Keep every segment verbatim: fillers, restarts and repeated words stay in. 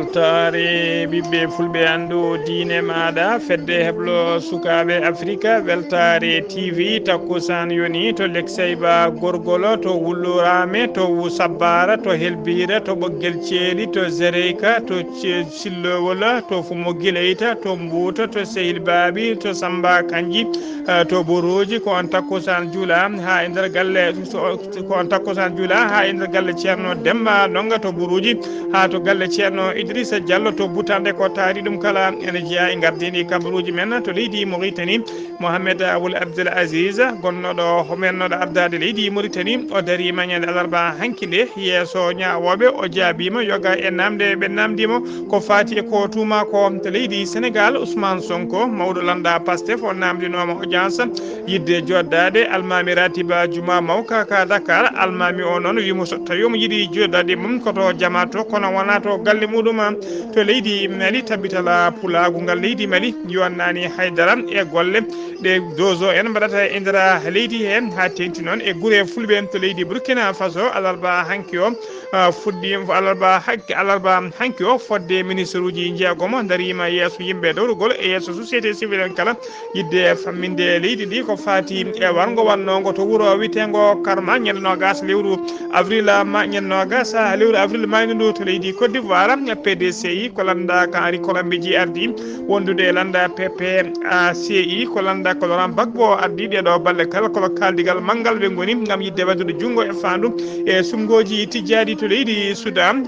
Weltaare ɓiɓɓe fulɓe anndu diine maaɗa, fedde heblo sukaaɓe Afrika, Weltaare T V, takkusaan yoni to Leksayba Gorgolo, to Wulluraame, to Wu Sabbaara, to Helbiira, to Ɓoggel Ceeli, to Zereyka, to Ce-, Sillowola, to Fumo Gileyta, to Mbuuta, to Sehil Baabi, to Samba Kanji, eh, to Buruuji, ko on takkusaan juula haa e nder galle, so, ko on takkusaan juula haa e nder galle Ceerno Demba Ndonga to Buruuji, haa to galle Ceerno Idrissa Diallo to Butande, ko taari ɗum kala ene jeyaa e ngardiindi kabaruuji men to leydi Mauritanie. Mohamed Wul Abdel Aziz, gonnooɗo, homernooɗo ardaade leydi Mauritanie, o dariima ñande alarba hanki nde yeeso ñaawooɓe, o jaabiima yoga e naamnde ɓe naamndii mo ko faati e ko tuumaa ko. To leydi Senegal, Ousmane Sonko, mawɗo lannda Pastef, o naamndinooma audience yidde jooɗdaade almaami ratiba juma mawka ka Dakar. Almaami o noon wiimo so tawi omo yiɗi jooɗdaade mum ko to jama to, kono wonaa to galle muɗum. To leydi Mali, tabitala pulaagu ngal leydi Mali yonnaani haydara e golle ɗe dozo en mbaɗata e nder leydi he, haa teeŋti noon e gure fulɓe en to leydi Burkina Faso. Alarba hanki o, ah, fuɗɗi, alarba hanki, alarba hanki o, fodde ministre uji jeegomo dariima yeeso yimɓe dowrugol e yeeso société civile en kala, yidde famminde leydi ndi ko faati e warngo wannongo to wuro wiyeteengo Karma, ñande noogas lewru avril, ma, ñande noogas lewru avril mayndu ndu to leydi Côte d'Ivoire. P D C I ko lannda ka Henri Colombe G R D wondude e lannda P P A C I ko lannda ko Laurent Gbagbo ardi ɗeɗo balɗe kala, kolo kaaldigal manngal ɓe ngoni ngam yidde waddude junngo e faandu e suɓngooji tijjaaɗi to leydi Sudan.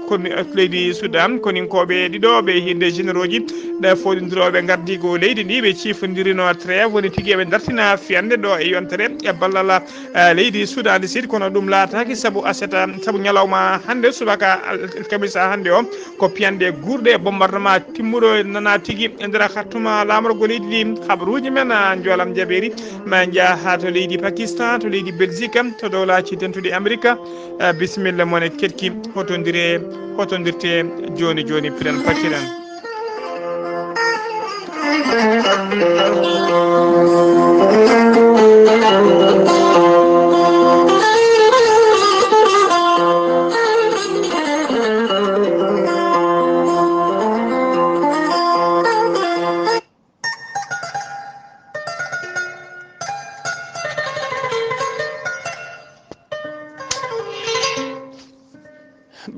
Koni, leydi Sudan, koninkooɓe ɗiɗo ɓe hinde généraux ji ɗe fooɗindirooɓe ngardiigu leydi ndi, ɓe ciifondirino trêve, woni tigi eɓe dartina fiyande ɗo e yontere e ballal, eh, leydi Sudan du Sud, kono ɗum laataaki sabu aseta, sabu ñalawma hannde subaka al-, alkamisa hannde o, ko piyanɗe guurɗe e bombardement timmuɗo nana tigi e nder hattuma laamorgo leydi ndi. Habaruuji men, ah, njoolam jabeeri, ma en njaha haa to leydi Pakistan, to leydi Belgique, to dowlaaji dentuɗi Amerika. Eh, bisimilla mon e keɗki, hotondire, hotondirte jooni jooni, piɗen patiren.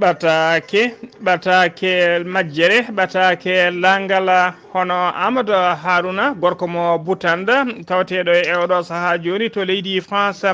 Ɓataake, ɓataake majjere, ɓataake laangal, hono Amadou Harouna, gorko mo Butanda, tawateeɗo e oɗo sahaa jooni to leydi France,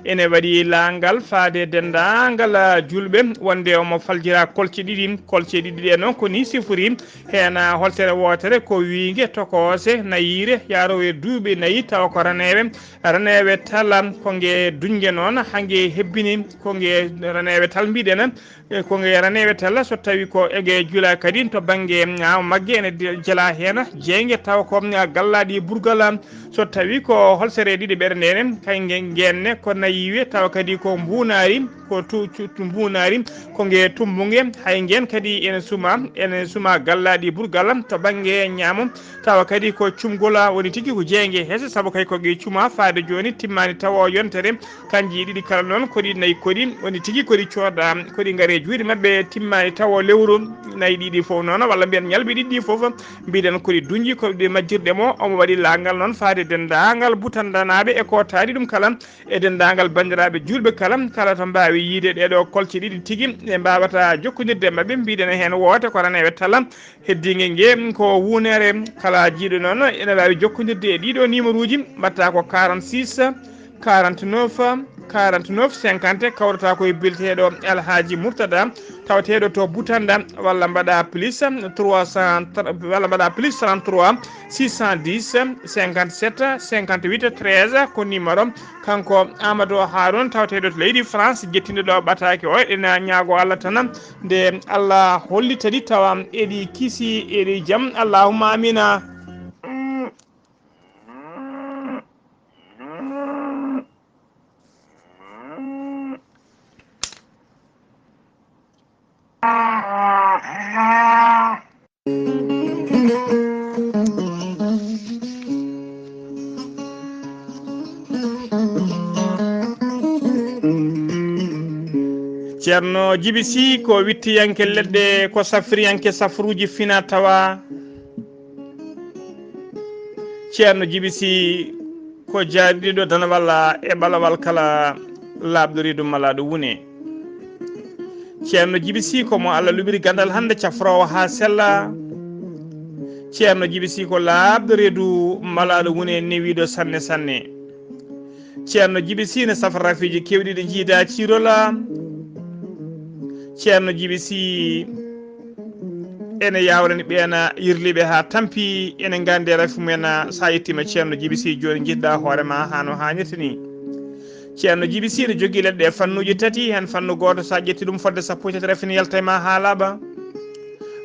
ene waɗi laangal faade denndaangal juulɓe, wonde omo faljira kolce ɗiɗi. Kolce ɗiɗi ɗe noon ko ni sifori, heen holtere wootere ko wiinge, tokoose, nayiire, yaaroowe duuɓi nayi, tawa ko raneeɓe. Raneeɓe tala ko nge duñge noon, haa nge hebbini, ko nge raneeɓe tal mbiɗen, e ko nge raneeɓe tala, so tawi ko e nge juula kadi to bannge, ah, magge ene de-, jela heen jeynge, tawa ko, ah, gallaaɗi burgal, so tawi ko holsere ɗiɗi ɓeɗe ndene, kay nge ngenne ko nayiwe, tawa kadi ko mbuunaari, ko tu-, tu-, tu-, mbuunaari, ko nge tumbunge, hay ngen kadi ene suma, ene suma gallaaɗi burgal to bannge ñaamo, tawa kadi ko cumgol woni tigi ko jeynge hese, sabu kay ko nge cuma faade jooni timmaani tawa o yontere. Kanji ɗiɗi kala noon ko ɗi nayi, ko ɗi woni tigi ko ɗi cooda, ko ɗi ngare juuɗe maɓɓe timmaani tawa lewru nayi ɗiɗi fof noon, walla mbiyen ñalɓi ɗiɗi ɗi fof, mbiɗen ko ɗi duñji, ko ɗi majjirɗe mo, omo waɗi laangal noon faade denndaangal butandanaaɓe e kootaali ɗum kala, e denndaangal banndiraaɓe juulɓe kala, kala to mbaawi yiide ɗeɗo kolce ɗiɗi tigi, ɓe mbaawata jokkondirde e maɓɓe, mbiɗen heen woote ko raneeɓe tala, heddiinge nge ko wuunere, kala jiiɗo noon ene waawi jokkondirde e ɗiɗo numéro uji, mbaɗta ko quarante-six, quarante-neuf, quarante-neuf, cinquante, kawrata ko e bilteeɗo Alhaji Murtada, tawateeɗo to Butanda, walla mbaɗa plus trois cent, walla mbaɗa plus trente-trois, six cent dix, cinquante-sept, cinquante-huit, treize, ko numéro. Kanko Amadou Harouna, tawateeɗo to leydi France, jettinɗo ɗo ɓataake o, ena ñaago Allah tan, nde Allah holli tadi tawa eɗi kisi, eɗi jam. Allahumma amina. No Jibi Sih ko wittiyanke leɗɗe, ko safriyanke safruuji fina tawa. Ceerno Jibi Sih ko jaariɗo danawal e ɓalawal kala laaɓɗo reedu malaaɗo wune. Ceerno Jibi Sih ko mo Allah luɓiri ganndal hannde cafroowo haa sella. Ceerno Jibi Sih ko laaɓɗo reedu malaaɗo wune newiiɗo sanne sanne. Ceerno Jibi Sih ne safra rafiiji keewɗi ɗi jiida ciirola. Ceerno Jibi Sih ene yawrani ɓeena yirliiɓe haa tampi, ene nganndi rafi mumen. So a yettiima Ceerno Jibi Sih jooni njiɗɗa hoore ma haa no haanirta ni. Ceerno Jibi Sih ne jogii leɗɗe e fannuuji tati, heen fannu gooto so a ƴetti ɗum fodde sappo e tati rafi ne yalta e ma haa laaɓa.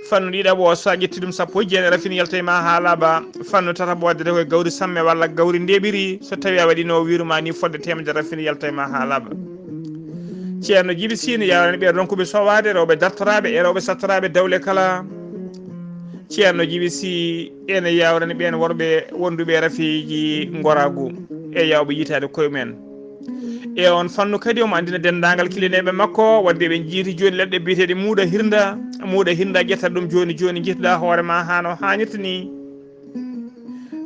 Fannu ɗiɗaɓo o so a ƴetti ɗum sappo e jeenayi rafi ne yalta e ma haa laaɓa. Fannu tataɓo waddete koye gawri samme walla gawri ndeeɓiri, so tawi a waɗino wiiru ma ni fodde teemedere rafi ne yalta e ma haa laaɓa. Ceerno Jibi Sih ne yawrani ɓe ronkuɓe sowaade, rewɓe dartoraaɓe e rewɓe sattoraaɓe dawle kala. Ceerno Jibi Sih ene yawrani ɓeen worɓe wonduɓe e rafiiji ngoraagu e yawɓe yitaade koye mumen. E on fannu kadi omo anndina denndaangal kilineeɓe makko wadde ɓe jiiti jooni leɗɗe biyeteeɗe muuɗa hirnda. Muuɗa hirnda ƴetta ɗum jooni jooni njiɗɗa hoore ma haa no haanirta ni.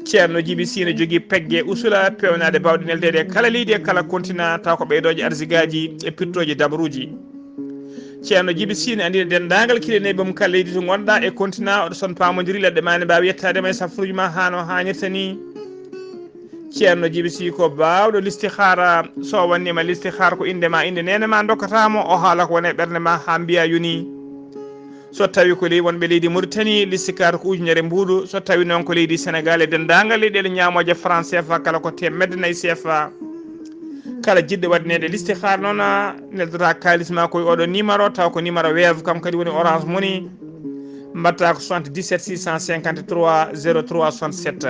Ceerno Jibi Sih ne jogii pegge usula peewnaade baawɗe neldeede e kala leydi e kala kontina taw ko ɓeydooje arsigaaji e pirtooje dabaruuji. Ceerno Jibi Sih ne anndina denndaangal kilineeɓe mum kala leydi to ngonɗa e kontina oɗo son paamondiri leɗɗe ma ne mbaawi yettaade ma e safruuji ma haa no haanirta ni. Ceerno Jibi Sih ko baawɗo listihaara. So o wanniima listihaara ko innde ma, innde neene ma ndokkata mo, o haala ko woni e ɓernde ma haa mbiya yoni. So tawi ko ley wonɓe leydi Mauritanie, listihaara ko ujunere mbuuɗu. So tawi noon ko leydi Sénégal e denndaangal leyɗeele ñaamooje franc C F A kala ko teemedde nayi C F A. Kala jiɗɗo waɗaneede listihaara noon, neldata kaalis ma koye oɗo numéro, taw ko numéro Wave, kam kadi woni Orange Money. Mbaɗta ko soixante-dix-sept six cent cinquante-trois zéro trois soixante-sept.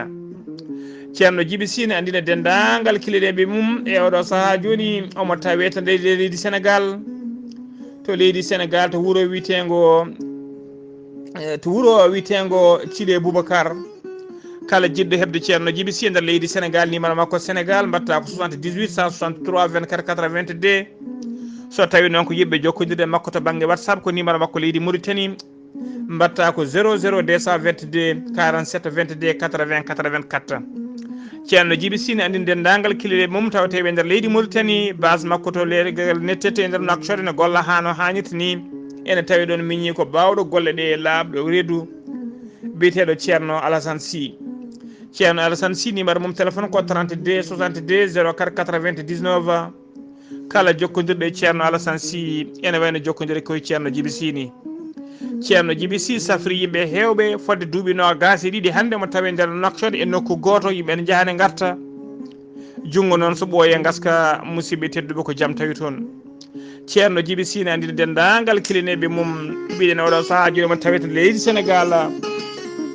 Ceerno Jibi Sih ne anndina denndaangal kilineeɓe mum e oɗo sahaa jooni, omo tawee to nder leydi Sénégal. To leydi Sénégal, to wuro wiyeteengo, eh, to wuro wiyeteengo Thillé Boubacar. Kala jiɗɗo heɓde Ceerno Jibi Sih e nder leydi Sénégal, numéro makko Sénégal, mbaɗta ko soixante-dix-huit cent soixante-trois vingt-quatre quatre-vingt-deux. So tawi noon ko yiɗɓe jokkondirde e makko to bannge WhatsApp, ko numéro makko leydi Mauritanie, mbaɗta ko zéro zéro deux cent vingt-deux quarante-sept vingt-deux quatre-vingts quatre-vingt-quatre. Ceerno Jibi Sih ne anndina denndaangal kilineeɓe mum tawetee ɓe e nder leydi Mauritanie, base makko to leegal nettete e nder Nouakchott, ene golla haa no haanirta ni. Ene tawi ɗoon miñi ko baawɗo golle ɗe laaɓɗo reedu biyeteeɗo Ceerno Alassane Sih. Ceerno Alassane Sih, numéro mum téléphone ko trente-deux soixante-deux zéro quatre quatre-vingt-dix-neuf. Kala jokkondirɗo e Ceerno Alassane Sih, ene wayno jokkondire koye Ceerno Jibi Sih ni. Ceerno Jibi Sih safri yimɓe heewɓe fodde duuɓi noogaas e ɗiɗi hannde, mo tawi nder Nouakchott e nokku gooto, yimɓe ene njaha ne ngarta. Junngo noon so ɓooyee ngaska, musidɓe tedduɓe, ko jam tawi toon. Ceerno Jibi Sih ne anndina denndaangal kilineeɓe mum, mbiɗen oɗo sahaa jooni mo tawete leydi Sénégal.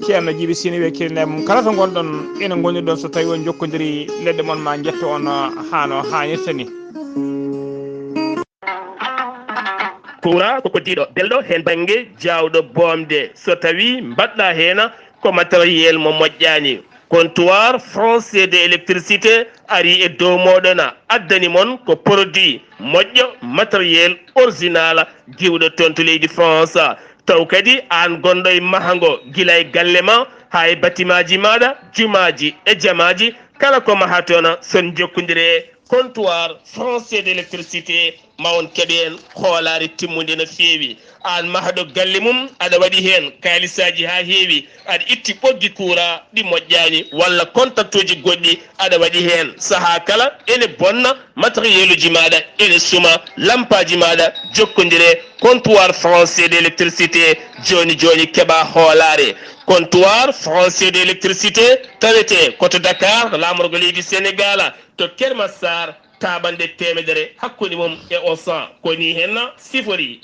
Ceerno Jibi Sih ne wiya kilineeɓe mum kala to ngonɗon, ene ngonirɗon, so tawi on jokkondiri leɗɗe mon ma njetto on haa no haanirta ni. Courant ko ko diɗo belɗo heen bannge jaawɗo boomde. So tawi mbaɗɗa heen ko matériel mo moƴƴaani. Comptoir français de électricité ari e dow mooɗon, addani mon ko produit moƴƴo, matériel original, giwɗo toon to leydi France. Taw kadi aan gonɗo e mahango gila e galle ma haa e batimaaji maaɗa, jumaaji e jamaaji, kala ko maha toon, son jokkondire comptoir français d'électricité, ma on keɓe en hoolaare timmunde no feewi. Aan mahɗo galle mum, aɗa waɗi heen kaalisaaji haa heewi, aɗa itti ɓoggi kuuraa ɗi moƴƴaani, walla kontaktuuji goɗɗi aɗa waɗi heen. Sahaa kala ene bonna, matériel uji maaɗa ene suma, lampaaji maaɗa jokkondire, comptoir français d'électricité, jooni jooni keɓa hoolaare. Comptoir français d'électricité tawete ko to Dakar, laamorgo leydi Sénégal, to Kermassar, taaɓannde teemedere hakkunde mum e Auchan. Ko nii heen sifori.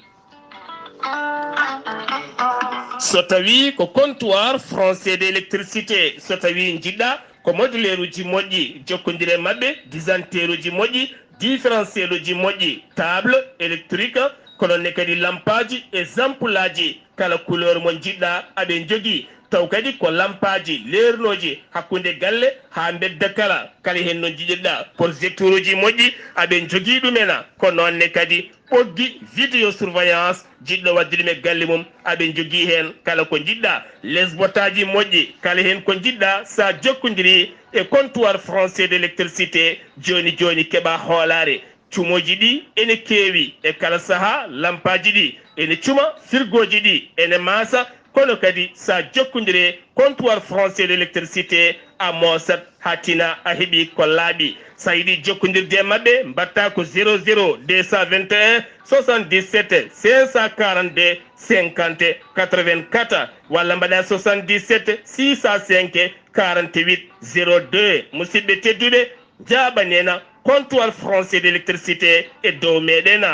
So tawi ko comptoir français d'électricité, so tawi njiɗɗa ko moduleeruuji moƴƴi, jokkondire maɓɓe, disanteeruuji moƴƴi, différentiel uji moƴƴi, table électrique, ko noon ne kadi lampaaji e zampulaaji, kala couleur mo njiɗɗa aɓe njogii. Taw kadi ko lampaaji leernooji hakkunde galle haa mbedda kala, kala heen no njiɗirɗaa. Projecteuruuji moƴƴi, aɓe njogii ɗum en. Ko noon ne kadi ɓoggi vidéosurveillance, jiɗɗo waɗde ɗum e galle mum, aɓe njogii heen kala ko njiɗɗaa. Lesbotaaji moƴƴi, kala heen ko njiɗɗaa, so a jokkondirii e comptoir français d'électricité, jooni jooni keɓaa hoolaare. Cumooji ɗi ene keewi e kala sahaa, lampaaji ɗi ene cuma, firgooji ɗi ene maasa, kono kadi so a jokkondirii e comptoir français d'électricité, a moosat haa tina a heɓii ko laaɓi. So a yiɗii jokkondirde e maɓɓe, mbaɗtaa ko zéro zéro deux cent vingt et un soixante-dix-sept cinq cent quarante-deux cinquante quatre-vingt-quatre walla mbaɗaa soixante-dix-sept six cent cinq quarante-huit zéro deux. Musidɓe tedduɓe, njaaɓanee en comptoir français d'électricité e dow meɗen.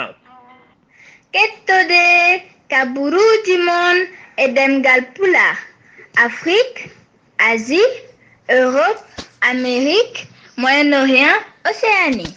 Kettode kaburuuji mon e ɗemngal Pulaar, Afrique, Asie, Europe, Amérique, Moyen-Orient, Océanie.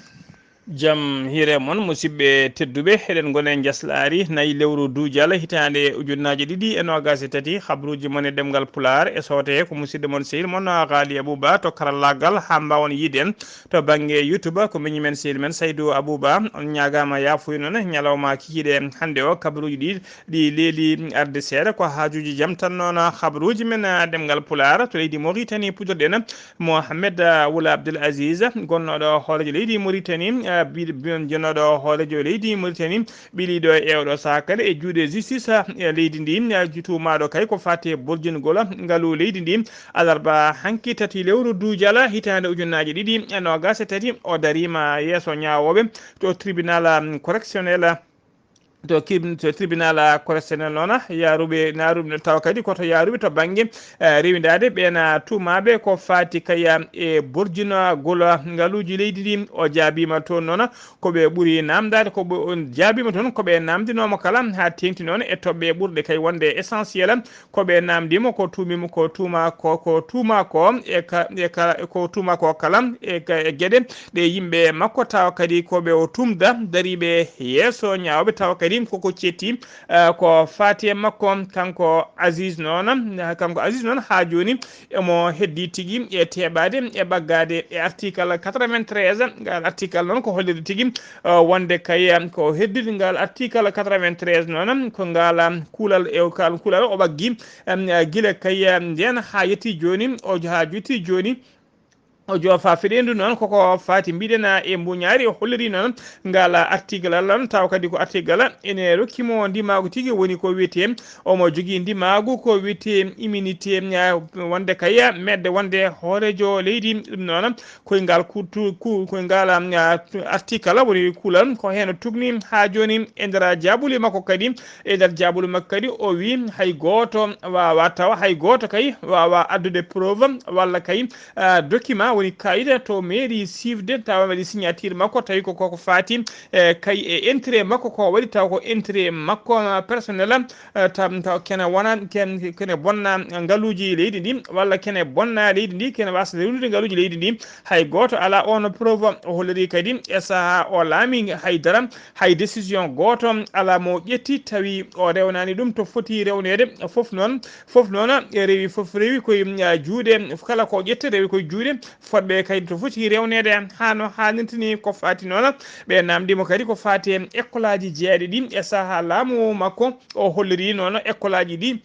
Jam hiire mon, musidɓe tedduɓe, eɗen ngoni e njaslaari nayi lewru duujal hitaande ujunnaaje ɗiɗi e noogaas e tati. Habruuji mon e ɗemngal Pulaar e soote ko musidɗo mon, sehil mon Gaali Abuba to karallaagal, haa mbaawon yiide en to bannge YouTube. Ko miñi men, sehil men Saydu Abuba. On ñaagaama yaafuya noon, ñalawma kikiiɗe hannde o, kabaruuji ɗi, ɗi leeli arde seeɗa, ko haajuuji jam tan noon. Habruuji men, ah, ɗemngal Pulaar to leydi Moritani, puɗɗorɗen Mohamed, ah, Wula Abdul Aziz, gonnooɗo hooreejo leydi Moritani, ah, bi-, bi-, jonnooɗo hooreejo leydi Moritani, ɓiliiɗo e oɗo sahaa kadi e juuɗe justice, ah, e leydi ndi, ah, tuumaaɗo kay ko faati e borjingol ngalu leydi ndi. Alarba hanki, tati lewru duujal hitaande ujunnaaje ɗiɗi e noogaas e tati, o dariima yeeso ñaawooɓe to tribunal, um, correctionnel, to kib-, to tribunal, uh, correctionnel noon, yaaruɓe, naaruɓe, tawa kadi ko to yaaruɓe to bannge, uh, rewindaade ɓeen, uh, tuumaaɓe ko faati kay, um, e borjinagol ngaluuji leydi ndi. O jaabiima toon noon ko ɓe ɓuri naamndaade, ko ɓe, on jaabiima toon ko ɓe naamndinooma kala, haa teeŋti noon e toɓɓe ɓurɗe kay wonde essentiel. Ko ɓe naamndiimo, ko tuumiimo, ko tuuma ko, ko tuuma ko e ka, e ka, ko tuuma ko kala e ka, e geɗe ɗe yimɓe makko, tawa kadi ko ɓe o tumda dariiɓe yeeso ñaawɓe, tawa kadi koko cetti, eh, ko faati e makko. Kanko Aziz noon, kanko Aziz noon, haa jooni emo heddii tigi e teeɓaade e ɓaggaade e article quatre-vingt-treize. Ngal article noon ko holliri tigi, eh, wonde kay, eh, ko heddii ngal article quatre-vingt-treize noon, ko ngal, eh, kuulal, e kal kuulal o ɓaggi, em, eh, gila kay, eh, ndeen haa yettii jooni, o haa yettii jooni, o joofa fedeendu noon koko faati mbiɗen, eh, e mbuñaari. O holliri noon ngal article noon, tawa kadi ko article ene rokki mo ndimaagu tigi, woni ko wiyetee, omo jogii ndimaagu ko wiyetee immunité, eh, wonde kay, eh, meeɗde wonde hooreejo leydi. Ɗum noon, koyngal ku-, tu-, ku-, koyngal, ah, article woni kuulal ko heen tugni haa jooni e nder jaabuli makko kadi, e nder jaabuli makko kadi o wi hay gooto waawa tawa, hay gooto kay waawa addude preuve walla kay, ah, document woni kayit to mairie siifde tawa waɗi signature makko tawi ko koko faati, eh, kay e intérêt makko ko waɗi taw ko intérêt makko, ah, personnel, eh, tam, taw kene wona, ken-, kene bonna ngaluuji leydi ndi, walla kene bonna leydi ndi, kene wasa rewnude ngaluuji leydi ndi. Hay gooto alaa oon preuve. O holliri kadi e sahaa o laami hay dara, hay décision gooto alaa mo ƴetti tawi o rewnaani ɗum to foti rewneede. Fof noon, fof noon e rewi, fof rewi koye, mm, juuɗe, kala ko ƴette rewi koye juuɗe fotɓe kay to foti rewneede haa no haanirta ni. Ko faati noon, ɓe naamndiimo kadi ko faati e ekkolaaji jeeɗiɗi e sahaa laamu makko. O holliri noon ekkolaaji ɗi,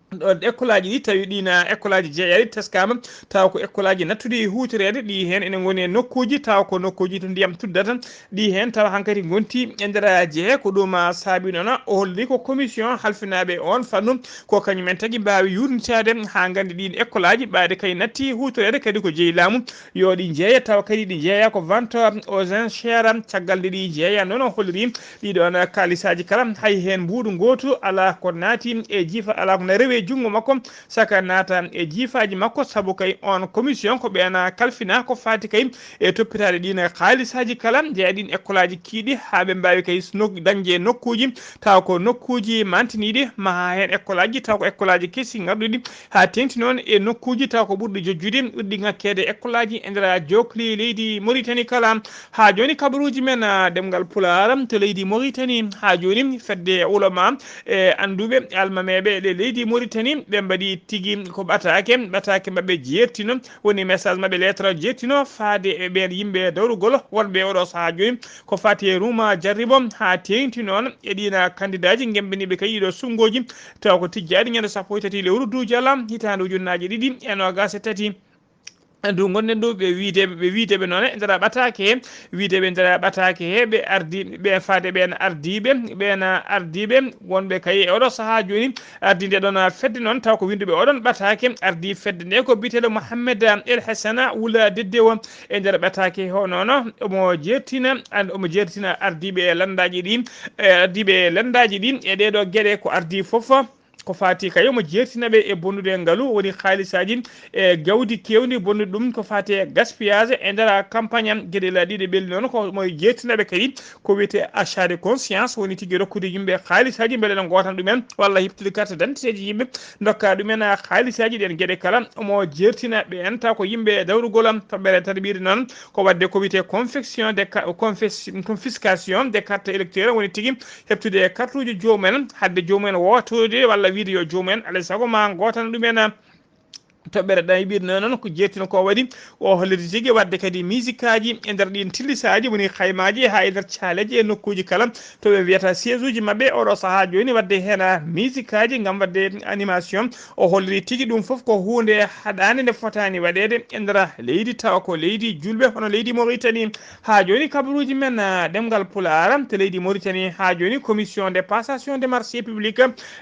ɗo ekkolaaji ɗi tawi ɗi na ekkolaaji jeeyaɗi teskaama, tawa ko ekkolaaji nattuɗi huutoreede, ɗi heen ene ngoni e nokkuuji, tawa ko nokkuuji to ndiyam tuddata, ɗi heen tawa hankadi ngonti e nder jehe. Ko ɗum, ah, saabi noon o holliri ko commission halfinaaɓe oon fannu, ko kañum en tagi mbaawi yuurnitaade haa nganndi ɗiin ekkolaaji ɓaade kay natti huutoreede, kadi ko jeyi laamu yo ɗi njeeya, tawa kadi ɗi njeeya ko vente aux enchères. Caggal nde ɗi njeeya noon, o holliri ɗiɗon kaalisaaji kala, hay heen mbuuɗu ngootu alaa ko naati e jiifa, alaa ko na rewi e junngo makko, saka naata e jiifaaji makko, sabu kay oon commission ko ɓeen kalfina ko faati kay e toppitaade ɗiin kaalisaaji kala, jeeya ɗiin ekkolaaji kiiɗi haa ɓe mbaawi kay nok-, dañde nokkuuji, tawa ko nokkuuji mantiniiɗi, maha heen ekkolaaji, tawa ko ekkolaaji kesi ngarɗuɗi, haa teeŋti noon e nokkuuji tawa ko ɓurɗi jojjude, ɓurɗi ŋakkeede ekkolaaji e nder jookli leydi Moritani kala. Haa jooni kabaruuji men, ah, ɗemngal Pulaar to leydi Moritani, haa jooni fedde ulama e annduɓe almameeɓe ɗe leydi Moritani Tani ɓe mbaɗi tigi ko ɓataake, ɓataake maɓɓe jeertino, woni message maɓɓe lettre jeertino faade e ɓeen yimɓe dawrugol wonɓe oɗo sahaa jooni ko fati e Ruma Jarribo haa teeŋti noon e ɗiina kandidaaji ngembiniiɓe kay ɗiɗo sunngooji tawa ko tijjaaɗi ñande sappo e tati lewru Duujala hitaande ujunnaaji ɗiɗi e noogaas e tati. Ndu ngonɗen ɗo ɓe wiideɓe ɓe wiideɓe noon e nder ɓataake he wiideɓe nder ɓataake he ɓe ardi ɓe faade ɓeen ardiiɓe ɓeen ardiiɓe wonɓe kay e oɗo sahaa jooni ardi nde ɗon fedde noon taw ko winnduɓe oɗon ɓataake ardi fedde nde ko biyeteeɗo Mohammed El Hassana Wula Deddewo e nder ɓataake he o noon omo jeertina an omo jeertina ardiiɓe e lanndaaji ɗi e ardiiɓe e lanndaaji ɗi e ɗeeɗo geɗe ko ardi fof ko faati kay omo jeertina ɓe e bonnude ngalu woni haalisaaji e jawdi keewndi bonnude ɗum ko faati e gaspillage e nder campagne am geɗe laaɗiɗe ɓelli noon ko omo jeertina ɓe kadi ko wiyetee achat de conscience woni tigi rokkude yimɓe haalisaaji mbele no ngootana ɗumen walla heɓtude carte d'identité ji yimɓe ndokka ɗumen haalisaaji ɗen geɗe kala omo jeertina ɓe en taw ko yimɓe dawrugol am toɓɓere tarbiide noon ko waɗde ko wiyetee confection de confiscation de carte électeur woni tigi heɓtude e kartuuji joomum en hadde joomum en wootoyde walla wiide yo joomum en alay sago ma ngootana ɗum en toɓɓere ɗaɓirno noon ko jeertino ko waɗi o holliti tigi waɗde kadi misikaaji e nder ɗin tillisaaji woni haymaaji haa e nder caaleeji e nokkuuji kala to ɓe mbiyata siége uji maɓɓe oɗo sahaa jooni waɗde heen misikaaji ngam waɗde animation o holliti tigi ɗum fof ko huunde haɗaande nde fotaani waɗeede e nder leydi tawa ko leydi julɓe hono leydi Mauritanie Haa jooni kabaruuji men ɗemngal Pulaar to leydi Mauritanie haa jooni commission de passation de marché public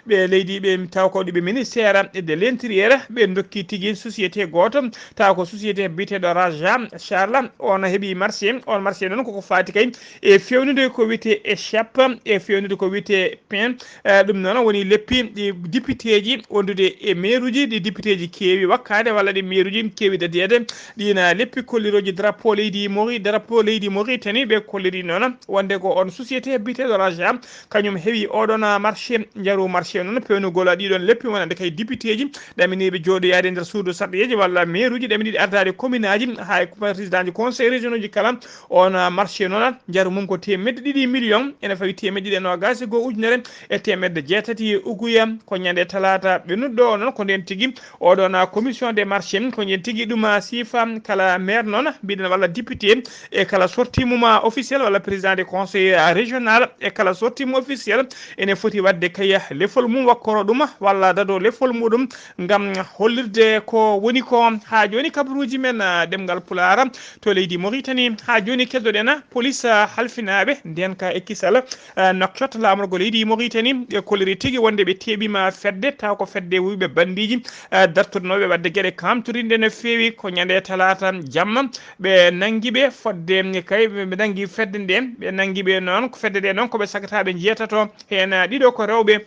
ɓe leydi ɓe taw ko ɗiɓe ministère de l'intérieur ɓe dokki tigi société gooto taw ko société biyeteeɗo Raja Charles on heɓi marché on marché noon koko faati kay e fewnude ko wiyetee échappe e fewnude ko wiyetee pin ɗum noon woni leppi ɗi députéji wondude e mairuji ɗi députéji keewi wakkaade walla ɗi mairuji keewi dadiyeede ɗina leppi kollirooji drapeau leydi mori drapeau leydi Mauritanie ɓe kolliri noon wonde ko on société biyeteeɗo Raja kañum heɓi oɗon marché njaru marché noon pewnugol ɗiɗon leppi wonande kay députéji ɗaminiiɓe jooɗoyaade nder suudu sarɗiyeeji walla mairuji ɗaminiiɗi ardaade communaaji haa e présidentji conseil régionuji kala on marché noon njaru mum ko teemedde ɗiɗi million ene fawi teemedde ɗiɗi e noogaas e goo ujunere e teemedde jeetati uguya ko ñande talaata ɓennuɗo noon ko nden tigi oɗon commission des marchés ko nden tigi ɗum siifa kala maire noon mbiɗen walla député e kala sortie mum officiel walla président de conseil régional e kala sortie mum officiel ene foti waɗde kay lefol mum wakkoro ɗum walla dado lefol muɗum ngam hollirde ko woni ko haa jooni kabaruuji men ɗemngal Pulaar to leydi Mauritanie haa jooni keddoɗen police halfinaaɓe nden ka e kisal Nouakchott laamorgo leydi Mauritanie ɓe kolliri tigi wonde ɓe teeɓima fedde taw ko fedde wuyɓe bandiji dartoɗnoɓe wadde gueɗe kamtorinɗe no feewi ko ñande talata jamma ɓe nangi ɓe fodde kay ɓe nangi fedde nde ɓe nangi ɓe noon ko fedde nde noon koɓe sagataɓe jeetato hen ɗiɗo ko rewɓe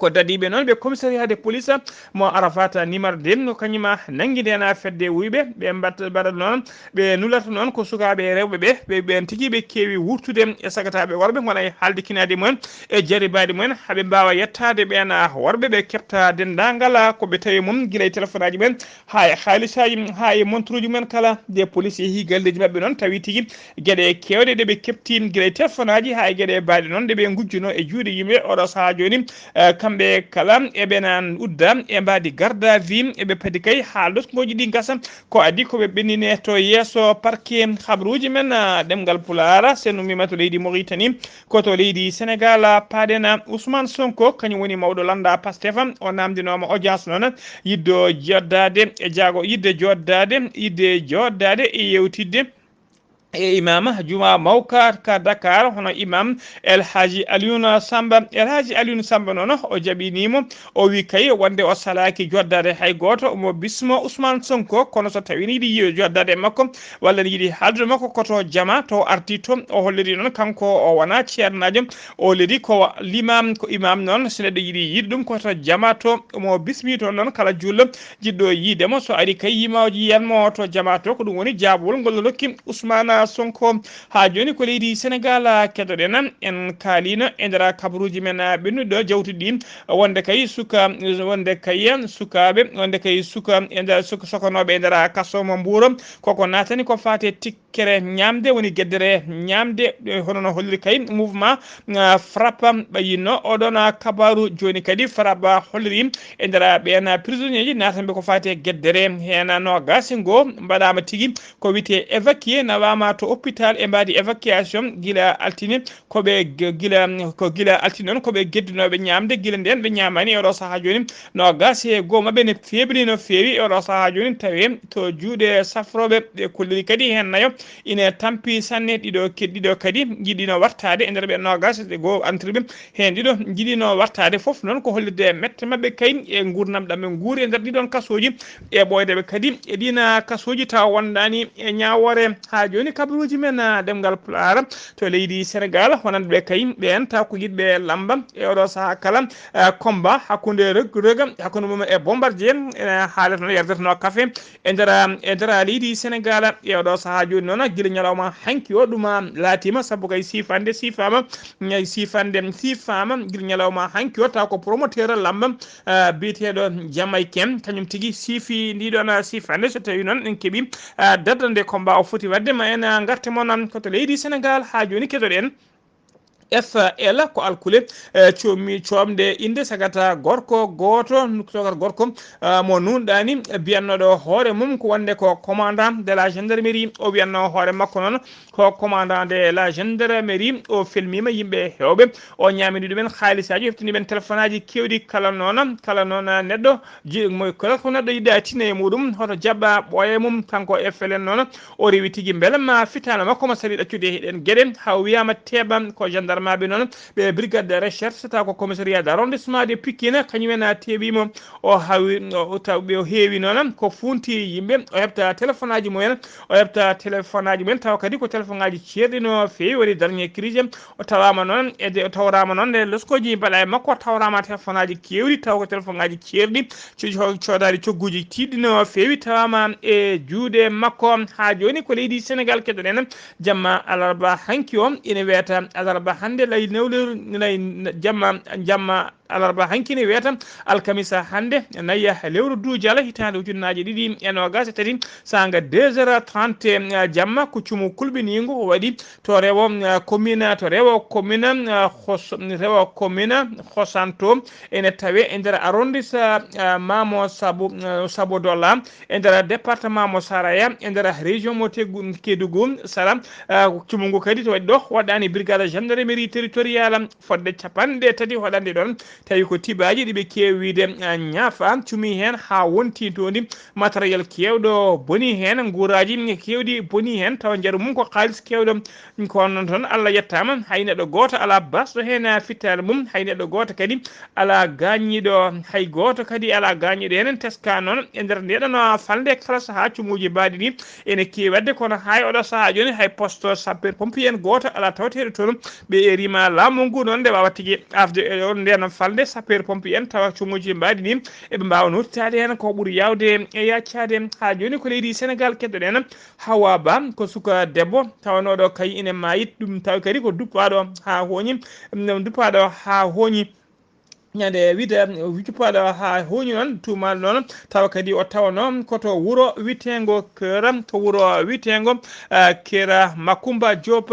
ko dadiiɓe noon ɓe commissariat de police mo Arafat nimar den ko kañuma nangi ndena fedde wuyɓe ɓe mbatta mbaɗa noon ɓe nulata noon ko sukaaɓe e rewɓe ɓe ɓe ɓen tigi ɓe keewi wurtude e sagataɓe worɓe gona e haalde kinaade mumen e jaribade mumen haɓe mbawa yettade ɓen worɓe ɓe keɓta dendagal ko ɓe tawi mum gila e téléphone aji mumen ha e haalisaji ha e montre uji mumen kala nde police yeehi galleji mabɓe noon tawi tigi gueɗe kewɗe ɗe ɓe keɓti gila e téléphone aji ha e gueɗe baɗe noon ɗe ɓe gujjuno e juuɗe yimɓe oɗo saaha joni kamɓe kala eɓena udda e mbadi garde à vue eɓe padi kay ha lotgoji ɗi gasa ko adi koɓe ɓennine to yeeso parquet habruji men ɗemgal pulara sennumima to leydi Mauritanie koto leydi Sénégal paɗena Ousmane Sonko kañum woni mawɗo landa Pastef o namdinoma audience noon yiddo joddade e jaago yidde joddade yidde joddade e yewtidde e imam juma mawka ka Dakar hono imam El Hadji Alioune Samba El Hadji Alioune Samba noon o jaɓinimo o wi kay wonde o salaki joddade hay goto omo bismo Ousmane Sonko kono so tawi ne yiɗi yi- joddade e makko walla ne yiɗi haaldude makko koto jama to arti to o holliri noon kanko o wona ceernajo o ledi ko limam ko imam noon so neɗɗo yiɗi yiɗi ɗum koto jama to omo bismi toon noon kala jullo jiɗɗo yiidemo so ari kay yimawji yiyanmo to jama to ko ɗum woni jaabowol ngol o rokki Ousmane Sonko. Haa jooni ko leydi Senegal keɗoɗen. En kaalino e nder kabaruuji men ɓennuɗo jawtuɗi ɗi wonde kay suka, wonde kay sukaaɓe, wonde kay suka e nder suka sokanooɓe e nder kaso mo Mbuuro, koko naatani ko faate tikkere ñaamde, woni geddere ñaamde, eh, hono no holliri kay mouvement, ah, FRAPP ɓayinno. Oɗon, ah, kabaru jooni kadi FRAPP holliri e nder ɓeen prisonnier ji naatanɓe ko faate geddere. Heen noogaas e ngoo mbaɗaama tigi ko wiyetee évacué, nawaama to hôpital e mbaadi évacuation gila altine. Ko ɓe g-, gila, ko gila altine noon ko ɓe geddunooɓe ñaamde, gila ndeen ɓe ñaamaani. E oɗo sahaa jooni, noogaas e goo maɓɓe ne feeɓni no feewi. E oɗo sahaa jooni tawi to juuɗe safrooɓe. Ɓe kolliri kadi heen nayo ine tampi sanne, ɗiɗo ke-, ɗiɗo kadi njiɗino wartaade e nder ɓe noogaas e goo antirɓe. Heen ɗiɗo njiɗino wartaade, fof noon ko hollirde mette maɓɓe kay e nguurndam ɗam ɓe nguuri e nder ɗiɗon kasooji, e ɓooyde ɓe kadi e ɗiin kasooji tawa wondaani e ñaawoore. Haa jooni kabaruuji men, ah, ɗemngal Pulaar to leydi Senegal, wonande ɓe kay ɓeen taw ko yiɗɓe lamba e oɗo sahaa kala, ah, combat hakkunde Reug Reug, hakkunde mum e Bombardier, ene haalata no yardatno kafe e nder, e nder leydi Senegal. E oɗo sahaa jooni noon, gila ñalawma hanki o, ɗum, ah, laatiima, sabu kay siifande siifaama, ñay siifande siifaama, gila ñalawma hanki o, taw ko promoteur lamba, ah, biyeteeɗo Jamaïcain, kañum tigi siifi ndiɗon, ah, siifande. So tawii noon en keɓii, ah, date nde combat o foti waɗde, ma en, ah, ngarte mon, ah, ko to leydi Senegal. Haa jooni keɗoɗen F L ko alkule, eh, comi-, coomde innde sagata gorko gooto, sagata gorko, ah, mo nuunɗaani, biyannooɗo hoore mum ko wonde ko commandant de la gendarmerie. O wiyannoo hoore makko noon ko commandant de la gendarmerie. O felmiima yimɓe heewɓe, o ñaamini ɗumen haalisaaji, o heɓtini ɓen telefonaaji keewɗi. Kala noon, kala noon neɗɗo ji-, mo, kala ko neɗɗo yiɗa tinna e muɗum, hoto jaɓa ɓooya e mum. Kanko F L N noon, o rewi tigi mbele ma fitaandu makko mo sali ɗaccude e ɗeen geɗe, haa o wiyaama teeɓa. Ko gendarmeɓe noon, ɓe brigade de recherche, taw ko commissariat d'arrondissement de Pikine, kañum en a teeɓiimo. O hawi, o, o taw ɓe o heewi noon ko funti yimɓe, o heɓta telefonaaji mumen, o heɓta telefonaaji mumen, tawa kadi ko telefonaaji ceerɗi no feewi, woni dernier crise. O tawaama noon e de, o tawraama noon e loskooji mbaɗa e makko, o tawraama telefonaaji keewɗi, taw ko telefonaaji ceerɗi, co-, co-, coodaali cogguuji tiiɗɗi no feewi, tawaama e juuɗe makko. Haa jooni ko leydi Senegal keɗoɗen, jamma alarba hanki o ina weeta, alarba hannde lay newlewru, lay jamma, jamma alarba hanki ne weeta, alkamisa hannde naya lewru duujala hitaande ujunnaaji ɗiɗi e noogaas e tati, saanga deux heures trente, eh, jamma ko cumu kulɓiniingu o waɗi to Rewo, eh, commune, to Rewo commune, eh, Hos-, Rewo commune Hosanto ene tawe e nder arrondissement, eh, mo Sabo, eh, Sabodola, e nder département mo Saraya, e nder région mo Tegu-, Kédougou, Sala, eh, cumu ngu kadi to waɗi ɗo waɗɗaani brigade gendarmerie territoriale fodde capanɗe tati hoɗande ɗon, tawi ko tibaaji ɗi ɓe keewi wiide, ah, ñaafa, cumi heen haa wonti toon, matériel keewɗo boni heen, nguuraaji keewɗi boni heen, tawa njaru mum ko kaalis keewɗo. Kono noon toon, Allah yettaama, hay neɗɗo gooto alaa basɗo heen fittaandu mum, hay neɗɗo gooto kadi alaa gaañiiɗo, hay gooto kadi alaa gaañiiɗo heen. Teska noon, e nder ndeeɗoon falnde, kala sahaa cumuuji mbaɗi ni ene keewi waɗde, kono haa e oɗo sahaa jooni, hay poste sapeur pompier en gooto alaa taweteeɗo toon. Ɓe erima laamu ngu noon nde waawa tigi afde e on ndeen falnde sapeur pompier en, tawa cumuuji mbaɗi ni eɓe mbaawa nootitaade heen ko ɓuri yaawde e yaccaade. Haa jooni ko leydi Senegal keɗoɗen. Hawa Ba ko suka debbo tawanooɗo kay ine maayit, ɗum tawi kadi ko duppaaɗo haa hooñi, ɗum duppaaɗo haa hooñi. Ñande wide duppaaɗo haa hooñi noon, tuumaal noon, tawa kadi o tawanoo ko to wuro witeengo Kera, to wuro witeengo, ah, Kera Makumba Diop,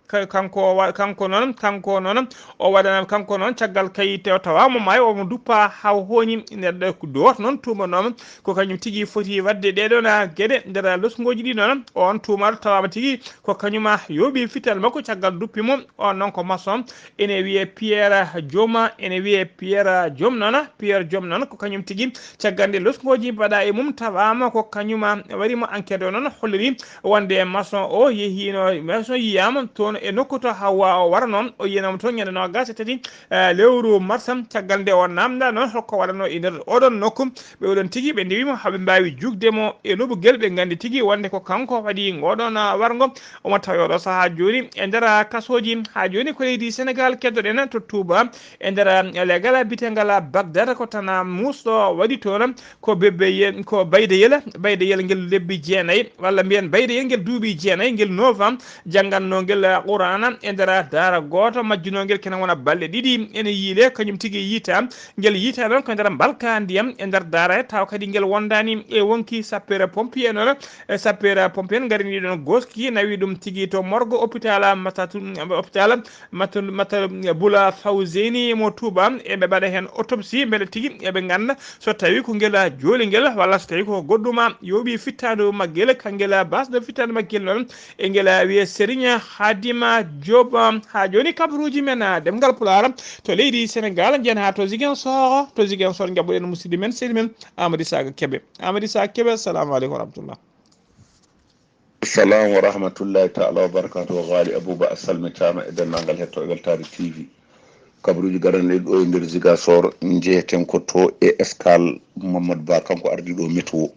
ka-, kanko wa-, kanko noon, kanko noon, o waɗana, kanko noon, caggal kay te o tawaama maayo, omo duppa haa hooñi. Neɗɗo gooto noon tuumanooma ko kañum tigi foti waɗde ɗee ɗoon, ah, geɗe nder losngooji ɗi noon. Oon tuumaaɗo tawaama tigi ko kañum, ah, yooɓi fital makko caggal duppi mo. Oon noon ko maçon, ene wiyee Pierre Dioma, ene wiyee Pierre Diom noon, Pierre Diom noon ko kañum tigi caggal nde losngooji mbaɗa e mum tawaama ko kañum, ah, waɗi mo. Enquête o noon holliri wonde maçon o yehiino, maçon yiyaama toon e nokku to Hawwa o waranoo. O yiyanoo mo toon ñande noogaas e tati, eh, lewru marsa, caggal nde o naamndaa noon hol ko waɗanoo e nder oɗon nokku. Ɓe oɗon tigi ɓe ndewii mo haa ɓe mbaawi juutde mo e lobugel, ɓe nganndi tigi wonde ko kanko waɗi ngooɗoon warngo. Omo tawi oɗo sahaa jooni e nder kasooji. Haa jooni ko leydi Senegaal keddoɗen to Tuuba, e nder legal biyetegal Bagdad, ko tan muusɗo waɗi toon. Ko bebbe ye-, ko baydeyel, baydeyel ngel lebbi jeenayi, walla mbiyen baydeyel ngel duuɓi jeenayi, ngel novembre, janngannoo ngel Qur'aana e nder daara gooto, majjunoo ngel kene wona balɗe ɗiɗi. Ene yiile, kañum tigi yiita. Ngel yiita noon ko e nder mbalka ndiyam e nder daara he, tawa kadi ngel wondaani e wonki sapeur pompier noon. E sapeur pompier en ngarini ɗon goski, nawi ɗum tigi to morgue hôpital Matatu-, hôpital Matu-, Matu-, Bula Fawzeyni mo Touba. E ɓe mbaɗa heen autopsie, mbele tigi eɓe ngannda so tawi ko ngel jooli ngel, walla so tawi ko goɗɗuma yooɓi fittaandu maggel. Ka ngel basɗo fittaandu maggel noon, e ngel wiyee Serigne Hadima Diop. Haa jooni kabaruuji men, ah, ɗemngal Pulaar to leydi Senegaal, njeyen haa to Ziguinchor. To Ziguinchor, njaɓɓuɗen musidɗo men, sehil men Amady Saga Kebe. Amady Saga Kebe, assalamu aleykum wa rahmatullah. Salam wa rahmatullahi taala wa barakatuhu. Ghali Abouba, a salmitaama e denndaangal hettooɓe Weltaare T V. Kabaruuji garanɗe ɗo e nder Ziguinchor, njeyeten ko to e Escale. Mamadou Ba, kanko ardiiɗo météo,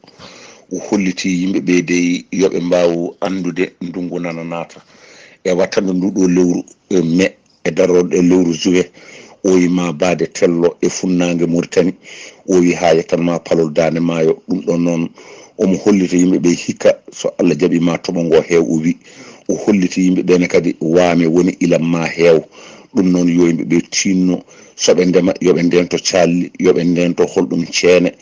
o holliti yimɓe ɓe dey yo ɓe mbaaw anndude ndunngu nana naata. E wattande ndu ɗo lewru, e mai, e darorɗe lewru juillet, o wi ma baade tello e funnaange Mauritanie, o wi haa yettan ma palol daande maayo. Ɗum ɗon noon, omo hollita yimɓe ɓe hikka so Allah jaɓi ma toɓo ngo heew, o wi. O holliti yimɓe ɓe ne kadi waame woni ilam ma heew. Ɗum noon yo yimɓe ɓe tinno, so ɓe ndema, yo ɓe ndento calli, yo ɓe ndento holɗum ceene,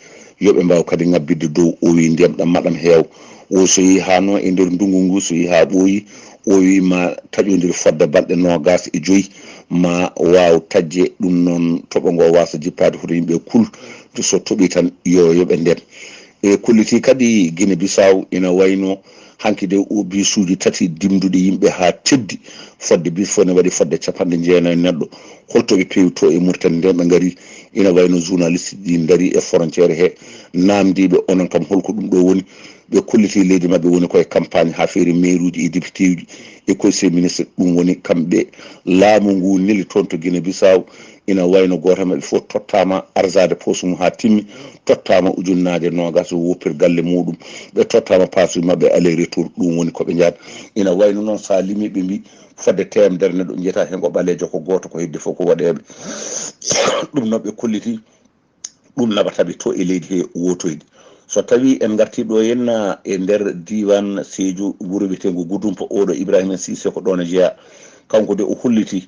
yo ɓe mbaaw kadi ŋabbitde dow. O wi ndiyam ɗam ma ɗam heew. O so yehi haa noon e nder ndunngu ngu, so yehi haa ɓooyi, o wi ma taƴondir fodde balɗe noogaas e joyi, ma waaw taƴde. Ɗum noon toɓo ngo waasa jippaade hoto yimɓe kul, so toɓi tan yo, yo ɓe ndem. E kolliti kadi Guinée Bissau ina wayno hanki de o bisuuji tati dimduɗi yimɓe haa teddi, fodde bis fof ne waɗi fodde capanɗe jeenayi neɗɗo. Holto ɓe peewto e Mauritanie nden ɓe ngari? Ina wayno journaliste ɗi ndari e frontière he, namdiiɓe onon kam holko ɗum ɗo woni? Ɓe kolliti leydi maɓɓe woni koye campagne haa feeri mairuuji e députéuji e conseil ministre. Ɗum woni kamɓe laamu ngu neli toon to Guinée Bissau. Ina wayno gooto e maɓɓe fof tottaama arsaade poos mum haa timmi, tottaama ujunnaaje noogaas o woppir galle muuɗum. Ɓe tottaama paasuuji maɓɓe aller retour, ɗum woni ko ɓe njahat. Ina wayno noon, so a limii, ɓe mbii fodde teemedere neɗɗo, njiyata heen ko ɓaleejo, ko gooto, ko heddi fof ko waɗeeɓe. Ɗum noon ɓe kolliti, ɗum naɓata ɓe to e leydi he wootoyde. So tawii en ngartii ɗo henna e nder diiwaan Seeju, wuro wiyeteengo Gudumpa, oɗo Ibrahima Siise ko ɗoon e jeyaa. Kanko de o holliti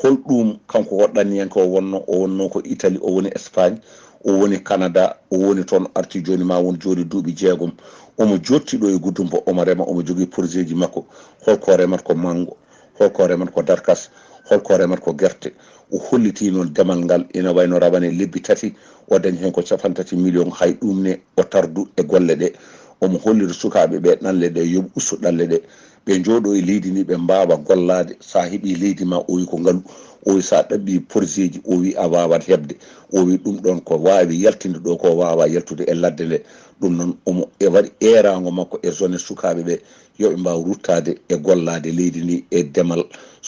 hol ɗum kanko ko ɗanniyanke o wonno, o wonno ko Italie, o woni Espagne, o woni Canada, o woni toon, arti jooni ma won jooni duuɓi jeegom. Omo jooɗti ɗo e Gudumpa, omo rema, omo jogii porosieji makko. Holko remata ko manngo, holko remata ko darkas, holko remata ko gerte. O holliti noon demal ngal ina wayno rawane lebbi tati, o dañi heen ko capanɗe tati million, hay ɗum ne o tardu e golle ɗe. Omo hollira sukaaɓe ɓe ɗanle ɗe, yo ɓe ustu ɗanle ɗe, ɓe njooɗo e leydi ndi, ɓe mbaawa gollaade. So a heɓii leydi ma, o wi ko ngalu, o wi so a ɗaɓɓii porosieji, o wi a waawat heɓde, o wi ɗum ɗoon ko waawi yaltinde ɗo, ko waawa yaltude e ladde nde. Ɗum noon omo e waɗi eeraango makko e zone sukaaɓe ɓe, yo ɓe mbaaw ruttaade e gollaade leydi ndi e demal,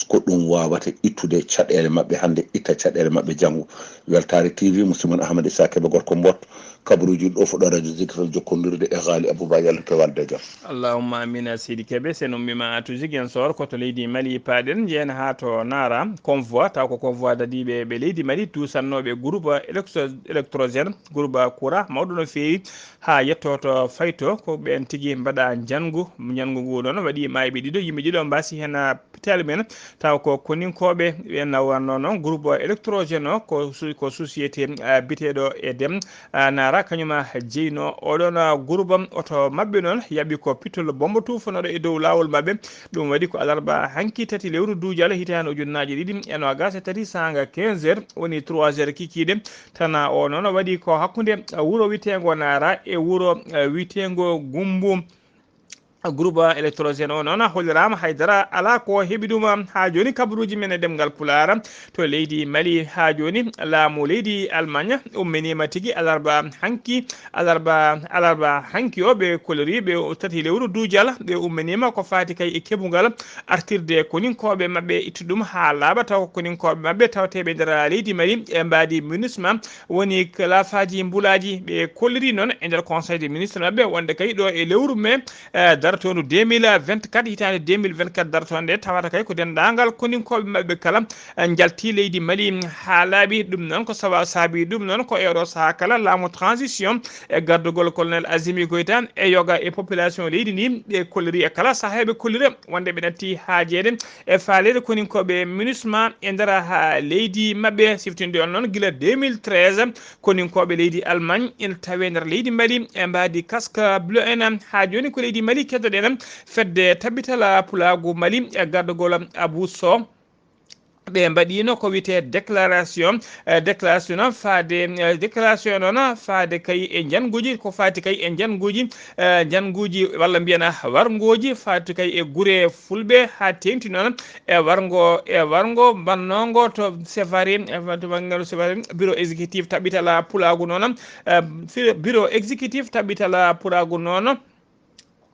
ko ɗum waawata ittude caɗeele maɓɓe hannde, itta caɗeele maɓɓe janngo. Weltaare T V, musidɗo mon Ahmad Issa Kebe, gorko Mbot, kabaruuji ɗo fuɗɗo radio Zik F M, jokkondirde e Ghali Abouba, yalla ko walde jam. Allahumma amina, Seydi Kebe. Sen ummiima to Ziguinchor, ko to leydi Mali paaɗen, njehen haa to Nara, convoi, taw ko convoi dadiiɓe ɓe leydi Mali, tuusannooɓe groupe électro-, électrogène, groupe courant mawɗo no feewi, haa yetto to Fayto, ko ɓeen tigi mbaɗa njanngu. Njanngu ngu noon waɗi maayɓe ɗiɗo, yimɓe ɗiɗo mbaasi heen, ah, taaliɓe en, taw ko koninkooɓe ɓeen. Wonno noon groupe électrogène o ko su-, ko société, ah, biteeɗo Edem, ah, Nara, kañum, ah, jeyno oɗon, ah, groupe. Oto maɓɓe noon yaaɓi ko pittol bombo tuufanooɗo e dow laawol maɓɓe. Ɗum waɗi ko alarba hanki tati lewru duujal hitaande ujunnaaje ɗiɗi e noogaas e tati, saanga quinze heures woni trois heures kikiiɗe. Tana o noon waɗi ko hakkunde wuro wiyeteengo Nara e wuro, eh, wiyeteengo Gumbu. Groupe électrogène o noon holliraama, haydara alaa ko heɓi ɗum. Haa jooni kabaruuji men e ɗemngal Pulaar to leydi Mali, haa jooni laamu leydi Allemagne umminiima tigi alarba hanki, alarba, alarba hanki o, ɓe kolori ɓe o tati lewru duujal, ɓe umminiima ko faati kay e keɓungal artirde koninkooɓe maɓɓe, ittu ɗum haa laaɓa, taw koninkooɓe maɓɓe tawteeɓe nder leydi Mali e mbaadi MINUSMA woni lafaaji mbulaaji. Ɓe kolliri noon e nder conseil des ministres maɓɓe wonde kay ɗo e lewru mai, eh, dartoondu deux mille vingt-quatre, hitaande deux mille vingt-quatre dartoonde, tawata kay ko denndaangal koninkooɓe maɓɓe kala, eh, njalti leydi Mali haa laaɓi. Ɗum noon ko sawa-, saabi ɗum noon ko e oɗo sahaa kala laamu transition e gardugol colonel Azimi Goïta e yoga e population leydi ndi, ɓe kolliri e kala sahaa ɓe kollira wonde ɓe natti haajeede e faaleede koninkooɓe MINUSMA e nder, ah, leydi maɓɓe. Siftinde on noon gila deux mille treize, koninkooɓe leydi Allemagne ina tawe nder leydi Mali e mbaadi casque bleu en. Haa jooni ko leydi Mali keddoɗen fedde Tabital Pulaagu Mali e gardugol Abou Sow. Ɓe mbaɗiino ko wiyetee déclaration, eh, déclaration noon faade, eh, déclaration noon faade kay e njannguuji, ko faati kay e njannguuji, eh, njannguuji walla mbiyen warngooji, faati kay e gure fulɓe haa teeŋti noon e warngo, e warngo mbannoongo to Sévaré, eh, to bannge Sévaré, bureau exécutif Tabital Pulaagu noon, eh, fi-, bureau exécutif Tabital Pulaagu noon.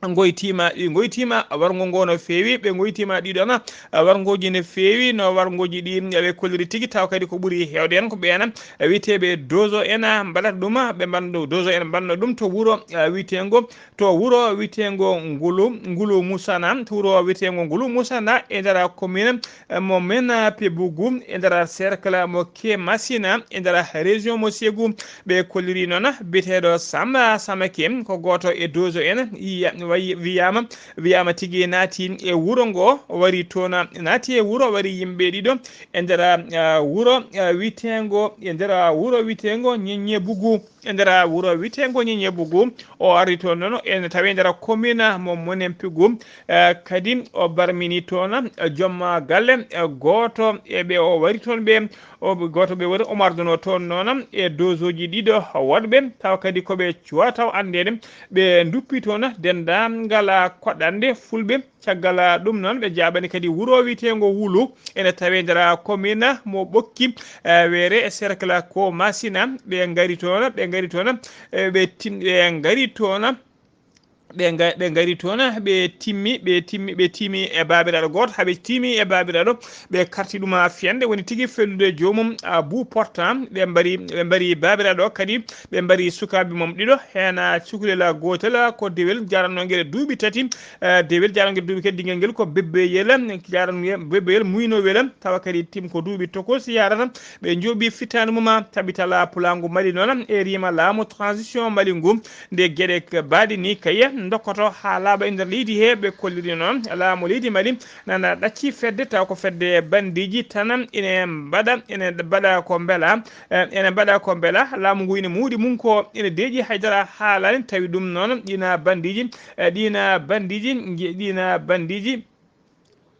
Ngoytiima, ɗi ngoytiima warngo ngo no feewi, ɓe ngoytiima ɗiɗon warngooji no feewi, no warngooji ɗi ɓe kolliri tigi, taw kadi ko ɓuri heewde en ko ɓeen wiyeteeɓe dozo en mbaɗata ɗum, ɓe mbanno dozo en mbanno ɗum to wuro, eh, wiyeteengo, to wuro wiyeteengo Ngulu, Ngulu Musana, to wuro wiyeteengo Ngulu Musana e nder commune, eh, mo Mena Pebugu, e nder cercle mo Kemasina, e nder région mo Ségou. Ɓe kolliri noon biyeteeɗo Samba Samake, ko gooto e dozo en, yiya-, wayi-, wiyaama, wiyaama tigi naati e wuro ngo, wari toon, naati e wuro, wari yimɓe ɗiɗo e nder, ah, wuro, ah, wiyeteengo, e nder, ah, wuro wiyeteengo Ñeñe Bugu. E nder wuro wiyeteengo Ñeñe Bugu, o ari toon noon, ene tawi e nder commune mo Monempougu, eh, kadi o barmini toon, eh, joom galle, eh, gooto e ɓe o wari toon ɓe, o gooto ɓe woni o marduno toon noon e dozoji ɗiɗo woɗɓe, tawa kadi ko ɓe cuwa taw anndeede, ɓe nduppi toon denndaangal koɗɗanɗe fulɓe. Caggal ɗum noon, ɓe jaaɓani kadi wuro wiyeteengo Wulu, ene tawe nder commune mo Ɓokki, eh, Weere e cercle ko Masina. Ɓe ngari toon, ɓe ngari toon, eh, ɓe tin-, ɓe ngari toon, ɓe nga-, ɓe ngari toon, ɓe timmi, ɓe timmi, ɓe tiimi e baabiraaɗo gooto, haa ɓe tiimi e baabiraaɗo, ɓe karti ɗum haa fiyande, woni tigi fellude joomum, ah, bu portant, ɓe mbari, ɓe mbari baabiraaɗo kadi, ɓe mbari sukaaɓe mum ɗiɗo, heen, ah, cukalel gootel, ah, ko dewel jaranno ngel duuɓi tati, eh, dewel jaranno ngel duuɓi kadi ngel, ngel ko bebbeyel, jaranno ngel bebbeyel muynowel, tawa kadi tim ko duuɓi tokosi yarata, ɓe njooɓi fittaandu mum, ah, Tabital Pulaagu Mali noon, e riima laamu transition Mali ngu, nde geɗe k-, baaɗi ni kay ndokkoto haa laaɓa e nder leydi he, ɓe kolliri noon laamu leydi Mali nana ɗacci fedde, taw ko fedde bandiiji tan ene mbaɗa, ene mbaɗa ko mbela, eh, ene mbaɗa ko mbela. Laamu ngu ene muɗi mum ko ene deeƴi, haydara haalaani, tawi ɗum noon ɗina bandiiji, eh, ɗina bandiiji, nje-, ɗina bandiiji.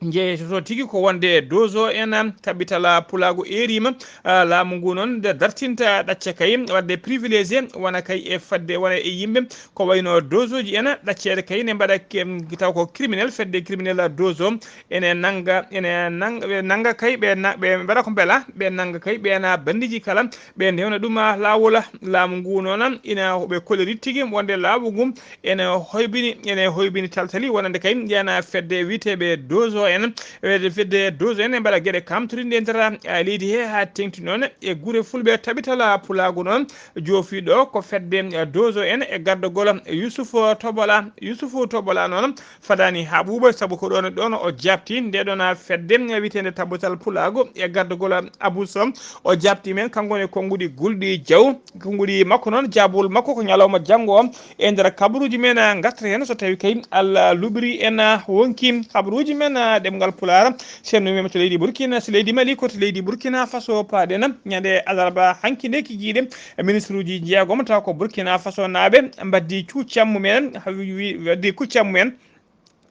Jeeytoto tigi ko wonde dozo en, Tabital Pulaagu erima, ah, laamu ngu noon nde dartinta ɗacce kay, wadde privilégié wona kay e fadde, wona e yimɓe ko wayno dozoji en, ɗacceede kay ne mbaɗa ke-, taw ko criminel, fedde criminel dozo ene nanga, ene nang-, ɓe nanga kay, ɓe na-, ɓe mbaɗa ko mbela, ɓe nanga kay, ɓe na bandiji kala, ɓe ndewna ɗum, ah, laawol. Laamu ngu noon ina ɓe kolliri tigi wonde laamu ngu ene hoybini, ene hoybini taltali wonande kay ndiyana fedde wiyeteeɓe dozo en, e fedde dozo en e mbaɗa geɗe kamtorinde e nder, ah, leydi he haa teŋti noon e gure fulɓe. Tabital Pulaagu noon joofi ɗo ko fedde, ah, dozo en e gardagol Yusuf Tobola. Yusuf Tobola noon fadani haa ɓuuɓa, sabu ko ɗoon, ɗoon o jaabti nde ɗoon fedde wiyeteende Tabital Pulaagu e gardagol Abou Sow. O jaabti men, kanko ne konnguɗi gulɗi jaw, konnguɗi makko noon, jaabol makko ko ñalawma janngo o. E nder kabaruuji men, ah, ngartata heen so tawi kay Allah luɓiri en, ah, wonki kabaruuji men, ah, ɗemngal Pulaar. Senndu men to leydi Burkina, so leydi Mali, ko to leydi Burkina Faso paaɗen. Ñande alarba hanki nde kikiiɗe, ministre uji jeegom taw ko Burkina Faso naaɓe mbaddi kuccam mumen, wi-, wi-, mbaddi kuccam mumen.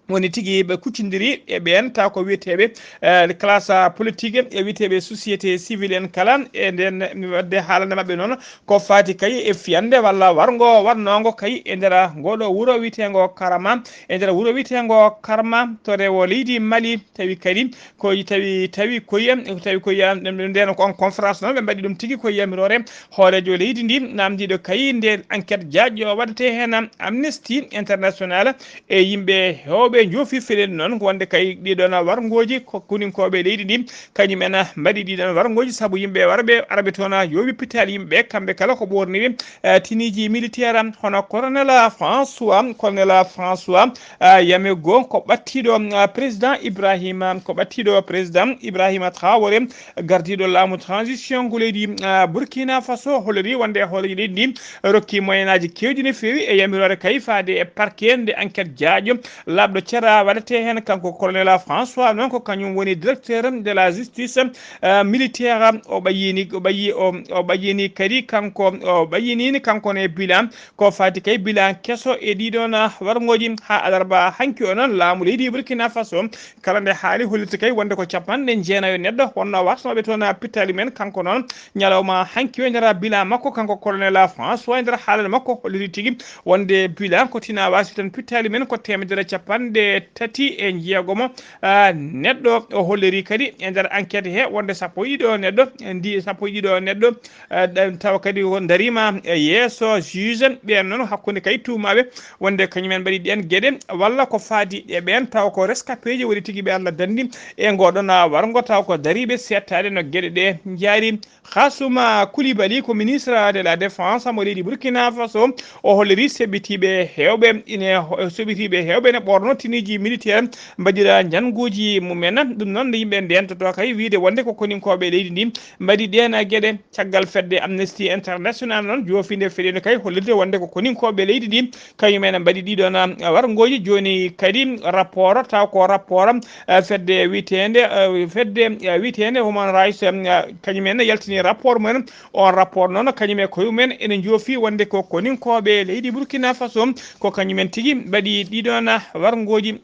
woni tigi ɓe kuccindiri e ɓeen, taw ko wiyeteeɓe, eh, classe politique, e wiyeteeɓe société civile en kala. E nden mi wadde haalande maɓɓe noon ko faati kay e fiyande walla warngo waɗnoongo kay e nder ngooɗo wuro wiyeteengo Karma, e nder wuro wiyeteengo Karma to rewo leydi Mali, tawi kadi ko tawi, tawi koye, tawi koye, nden ko on conférence noon ɓe mbaɗi ɗum tigi ko yamiroore hooreejo leydi ndi, namdiiɗo kay nde enquête jaajɗo waɗetee heen Amnesty International e yimɓe heewɓe njoofi felen noon wonde kay ɗiɗon warngooji ko koninkooɓe leydi ndi, kañum en mbaɗi ɗiɗon warngooji sabu yimɓe warɓe araɓe toon yo wippitaali yimɓe kamɓe kala ko ɓoorniɓe, eh, tiniiji militaire, hono Colonel François, Colonel François, eh, Yamego ko ɓattiiɗo, eh, président Ibrahima, ko ɓattiiɗo président Ibrahima Traoré, gardiiɗo laamu transition ngu leydi, ah, Burkina Faso, holliri wonde hooreejo leydi ndi rokki moyen aji keewɗi no feewi e yamiroore kay faade e parquet nde enquête jaajɗo laaɓɗo cera waɗetee heen. Kanko Colonel François noon ko kañum woni directeur de la justice, ah, militaire. O ɓayyini, o ɓayyi, o, o ɓayyini kadi kanko, o ɓayyinini kanko ne bilan ko faati kay bilan keso e ɗiɗon warngooji haa alarba hanki o noon laamu leydi Burkina Faso kala nde haali hollirta kay wonde ko capanɗe jeenayo neɗɗo wonno wasnooɓe toon pittaali men. Kanko noon ñalawma hanki o e nder bilan makko kanko Colonel François e nder haalande makko holliri tigi wonde bilan ko tina wasi tan pittaali men ko teemedere capanɗe tati e jeegomo, ah, neɗɗo. O holliri kadi e nder enquête he wonde sappo e ɗiɗo neɗɗo ndi sappo e ɗiɗo neɗɗo, eh, ɗen tawa kadi o dariima e yeeso juge. Ɓeen noon hakkunde kay tuumaaɓe wonde kañumen mbaɗi ɗeen geɗe walla ko faati e ɓeen tawa ko rescapéji woni tigi ɓe Allah danndi e ngoɗon warngo tawa ko dariiɓe seettaade no geɗe ɗe njaari. Hassouma Coulibaly ko ministre de la défense mo leydi Burkina Faso, o holliri seɓɓitiiɓe heewɓe ine, seɓɓitiiɓe heewɓe ene ɓoorno tiniiji militaire mbaɗira njannguuji mumen. Ɗum noon nde yimɓe ndentoto kay wiyde wonde ko koninkooɓe leydi ndi mbaɗi ɗeen geɗe. Caggal fedde Amnesty International noon joofiinde feɗeende kay hollirde wonde ko koninkooɓe leydi ndi kañum en mbaɗi ɗiɗon, ah, warngooji. Jooni kadi rapport taw ko rapport, ah, fedde wiyeteende, ah, fedde, ah, wiyeteende Human Rights, ah, kañum en yaltini rapport mumen. On rapport noon kañum e koye mumen ene njoofi wonde ko koninkooɓe leydi Burkina Faso ko kañum en tigi mbaɗi ɗiɗon warngooji.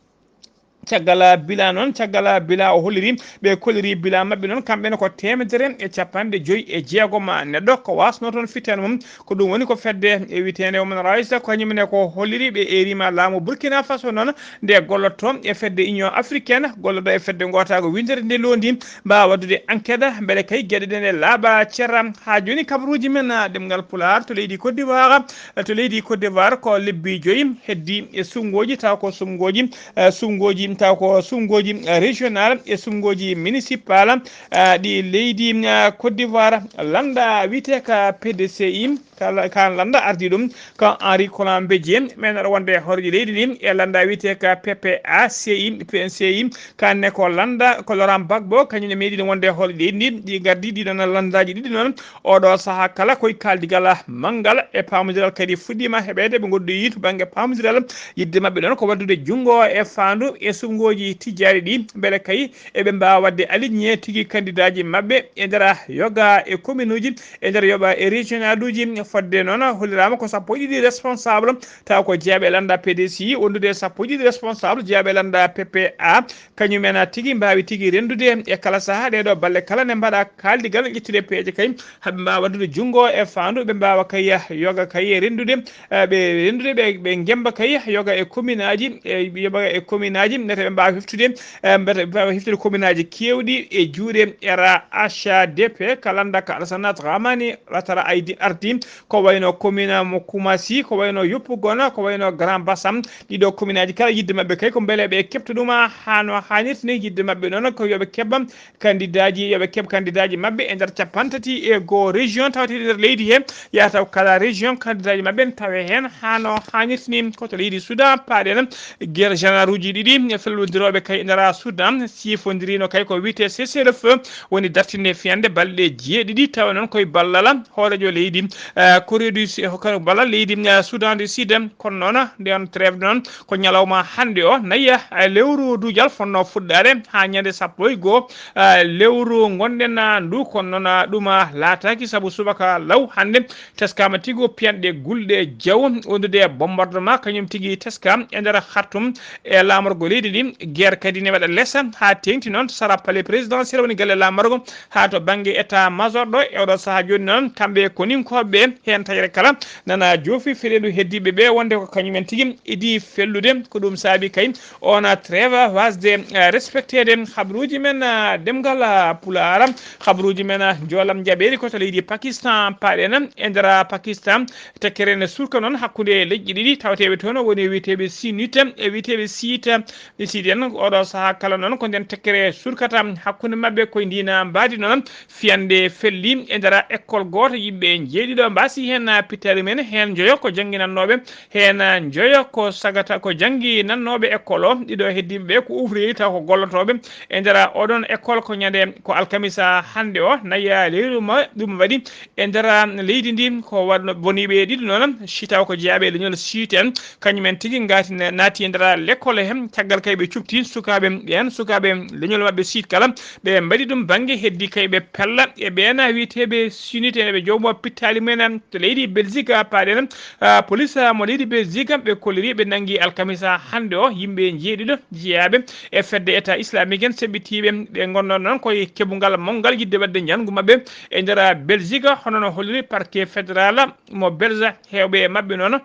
Caggal bila noon, caggal bila o holliri, ɓe kolliri bila maɓɓe noon, kamɓe ne ko teemedere e capanɗe joyi e jeegom neɗɗo ko wasno toon fittane mum. Ko ɗum woni ko fedde e wiyeteende Human Rights, ko kañum ne ko holliri, ɓe eerima laamu Burkina Faso noon nde gollotto e fedde Union Africaine, golloɗo e fedde ngootaago winndere nde londi, mbaawa waɗdude enquête mbele kay geɗe ɗen e laaɓa cerra. Haa jooni kabaruuji men, ah, ɗemngal Pulaar to leydi Côte d'Ivoire, to leydi Côte d'Ivoire ko lebbi joyi heddi e suɓngooji, taw ko suɓngooji, eh, suɓngooji, taw ko suɓngooji, eh, régional e suɓngooji municipal, eh, ɗi leydi, eh, Côte d'Ivoire. Lannda wiyetee ka P D C I, ka la-, ka lannda ardii ɗum ko Henri Konan Bédié, men aɗa wonde hooreejo leydi ndi, e lannda wiyetee ka P P A C I, P N C I, kanne ko lannda ko Laurent Gbagbo, kañum ne meeɗi wonde hooreejo leydi ndi, ɗi ngardi ɗiɗon lanndaaji ɗiɗi noon. Oɗo sahaa kala koye kaaldigal manngal e paamondiral kadi fuɗɗiima heɓeede, ɓe ngonɗoyi to bannge paamondiral. Yiɗde maɓɓe ɗon ko waɗdude junngo e faandu e suɓngooji tijjaaɗi ɗi, mbele kay eɓe mbaawa waɗde aligné tigi kandidaaji maɓɓe e nder yoga e commune uji, e nder yoga e régional uji. Fodde noon holliraama ko sappo e ɗiɗi responsable, taw ko jeeɓe lannda P D C I, wondude e sappo e ɗiɗi responsable jeeɓe lannda P P A. Kañum en tigi mbaawi tigi renndude e kala sahaa ɗee ɗoo balle kala nde mbaɗa kaaldigal ƴettude peeje kay, haɓe mbaawa waɗdude junngo e faandu, ɓe mbaawa kay yoga kay e renndude, eh, ɓe renndude ɓe, ɓe ngemba kay yoga e commune aji, e yoga e commune aji, mbete ɓe mbaawa heftude, eh, mbete ɓe mbaawa heftude commune aji keewɗi e juuɗe R H D P, ka lannda ka Alassane Dramane Ouattara aydi ardi, ko wayno commune mo Koumassi, ko wayno Yopougon, ko wayno Grand Bassam. Ɗiɗo commune aji kala yiɗde maɓɓe kay ko mbele ɓe keɓta ɗum haa no haanirta ni. Yiɗde maɓɓe noon ko yo ɓe keɓa kandidaaji, yo ɓe keɓ kandidaaji maɓɓe e nder capanɗe tati e goo région tawteeɗi nder leydi he. Yaa taw kala région kandidaaji maɓɓe ne tawe heen haa no haanirta ni. Ko to leydi Soudan paaɗen guerre généraux uji ɗiɗi, Fellondirooɓe kay ndara Sudan sifondirino kay ko wiyetee cessez-le-feu, woni dartinde fiyande balɗe jeeɗiɗi, tawa noon koye ballal hooreejo leydi, eh, Corée du Su-, kono ballal leydi, eh, Sudan du Sud. Kono noon, nden trêve noon ko ñalawma hannde o, nayi, eh, lewru duujal fotnoo fuɗɗaade haa ñande sappo e goo, eh, lewru ngonɗen, ah, ndu. Kono noon, ah, ɗum, ah, laataaki, sabu subaka law hannde teskaama tigi o piyanɗe gulɗe jaw, wondude e bombardement, kañum tigi teskaama e nder Khartoum, e laamorgo leydi ndi. Guerre kadi ne waɗa lesa haa teeŋti noon sara palais présidentiel, woni galle laamorgo, haa to bannge état major ɗo. E oɗo sahaa jooni noon, kamɓe koninkooɓe heen tawre kala nana joofi feɗeendu heddiiɓe ɓe, wonde ko kañumen tigi idii fellude. Ko ɗum saabi kay oon trêve wasde, eh, respecteede. Habaruuji men, eh, ɗemngal, eh, Pulaar, habaruuji men, eh, njoolam njaɓeeri ko to leydi Pakistan. Paaɗen e nder Pakistan, tekkere ne surka noon hakkunde leƴƴi ɗiɗi tawateeɓe toon, woni wiyeteeɓe Sunnite e wiyeteeɓe Siite. Ɗi siiden oɗo sahaa kala noon ko nden tekkere surkata hakkunde maɓɓe. Koye ndiin mbaadi noon fiyande felli e nder école gooto, yimɓe njeeɗiɗo mbaasi heen pittaali mum en, heen njoyo ko jannginannooɓe, heen njoyo ko sagata, ko jannginannooɓe école o, ɗiɗo heddiiɓe ɓe ko ouvrier taw ko gollotooɓe e nder oɗon école. Ko ñande, ko alkamisa hannde o, nayi lewru mo ɗum waɗi e nder leydi ndi. Ko waɗno boniiɓe ɗiɗo noon, si taw ko jeyaaɓe e leñol Siite en, kañum en tigi ngaati ne-, naati e nder l'école he, caggal kay ɓe cuɓti sukaaɓe ɓeen, sukaaɓe leñol maɓɓe Siit kala, ɓe mbaɗi ɗum bannge heddi kay ɓe pella e ɓeen wiyeteeɓe Sunnite, ɓe joomo pittaali mumen to leydi Belgique. Paaɗen, ah, police, ah, mo leydi Belgique ɓe kolliri, ɓe nanngi alkamisa hannde o yimɓe njeeɗiɗo jeyaaɓe e fedde état islamique en seɓɓitiiɓe, ɓe ngonnoo noon koye keɓungal mawgal yiɗde waɗde njanngu maɓɓe e nder Belgique, hono no holliri parquet fédéral mo Belge. Heewɓe e maɓɓe noon,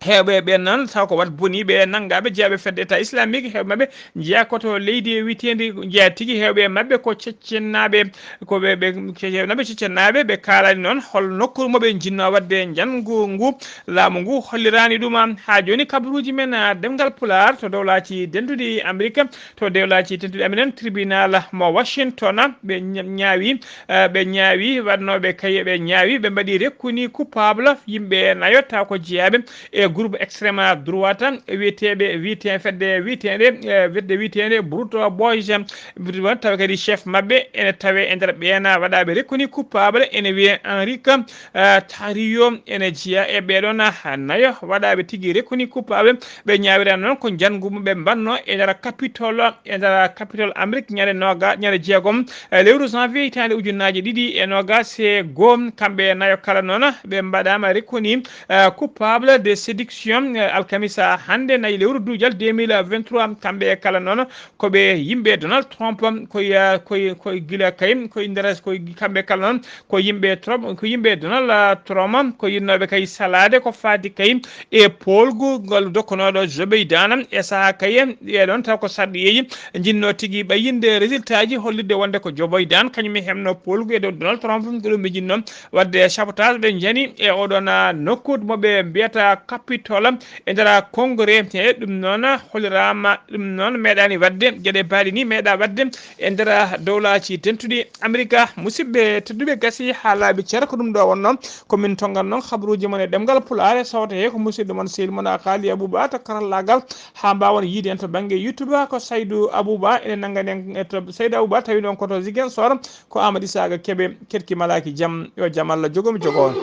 heewɓe ɓeen noon, taw ko wat boniiɓe nanngaaɓe jeyaaɓe fedde état islamique, heewɓe maɓɓe njeyaa ko to leydi wiyeteendi, njeyaa tigi heewɓe e maɓɓe ko ceccennaaɓe, ko ɓe, ɓe, ce-, ce-, naɓe ceccennaaɓe. Ɓe kaalani noon hol nokku mo ɓe njinnoo waɗde njanngu ngu. Laamu ngu holliraani ɗum. Haa jooni kabaruuji men, ah, ɗemngal Pulaar to dowlaaji dentuɗi Amerik, to dowlaaji dentuɗi Amerik, tribunal mo Washington, ɓe ña-, ñaawi, eh, ɓe ñaawi waɗnooɓe kay, ɓe ñaawi, ɓe mbaɗi reconnu coupable yimɓe nayo taw ko jeyaaɓe e groupe extrême droite wiyeteeɓe, wiyete-, fedde wiyeteende, eh, fedde wiyeteende Brute Boys. Tawa kadi chef maɓɓe ene tawe e nder ɓeen waɗaaɓe reconnu coupable, ene wiyee Henri, eh, Tario, ene jeyaa e ɓee ɗoon, ah, nayo waɗaaɓe tigi reconnu coupable. Ɓe ñaawira noon ko njanngu mum ɓe mbaɗnoo e nder Capitole, e nder Capitole Amérique ñande nooga-, ñande jeegom, eh, lewru janvier hitaande ujunnaaje ɗiɗi e noogaas e goo. Kamɓe nayo kala noon ɓe mbaɗaama reconnu, eh, coupable de séduction, eh, alkamisa hannde, nayi lewru duujal deux mille vingt-trois. Kamɓe kala noon ko ɓe yimɓe Donald Trump, ko ya-, ko, ko gila kay, ko e nder, ko kamɓe kala noon ko yimɓe Trump, ko yimɓe Donald, ah, Trump, ko yinnooɓe kay salaade ko faati kay e poolgu ngol dokkonooɗo Joe Biden. E sahaa kay, ɓee ɗoon taw ko sarɗiyeeji njinnoo tigi ɓayyinde résultat ji, hollitde wonde ko Joe Biden kañum e heɓnoo poolgu e dow Donald Trump. Ko ɗum ɓe njinnoo waɗde sabotage, ɓe njani e oɗoon, ah, nokku mo ɓe mbiyata Capitole e nder Congrès. E ɗum noon holliraama, ɗum noon meeɗaani waɗde, geɗe baaɗe ni meeɗaa waɗde e nder dowlaaji dentuɗi Amerika. Musidɓe tedduɓe, gasi haa laaɓi cer, ko ɗum ɗo wonnoo ko min tonngannoo habaruuji mon e ɗemngal Pulaar. Sawto he ko musidɗo mon, sehil mon Alhaali Abuba to karallaagal, haa mbaawon yiide en to bannge YouTube. Ko Saydu Abuba ene nanngani en e to, Saydu Abuba tawi noon ko to Ziguinchor, ko Amady Saga Kebe, keɗki malaaki jam, yo jam Allah jogo mi jogo on.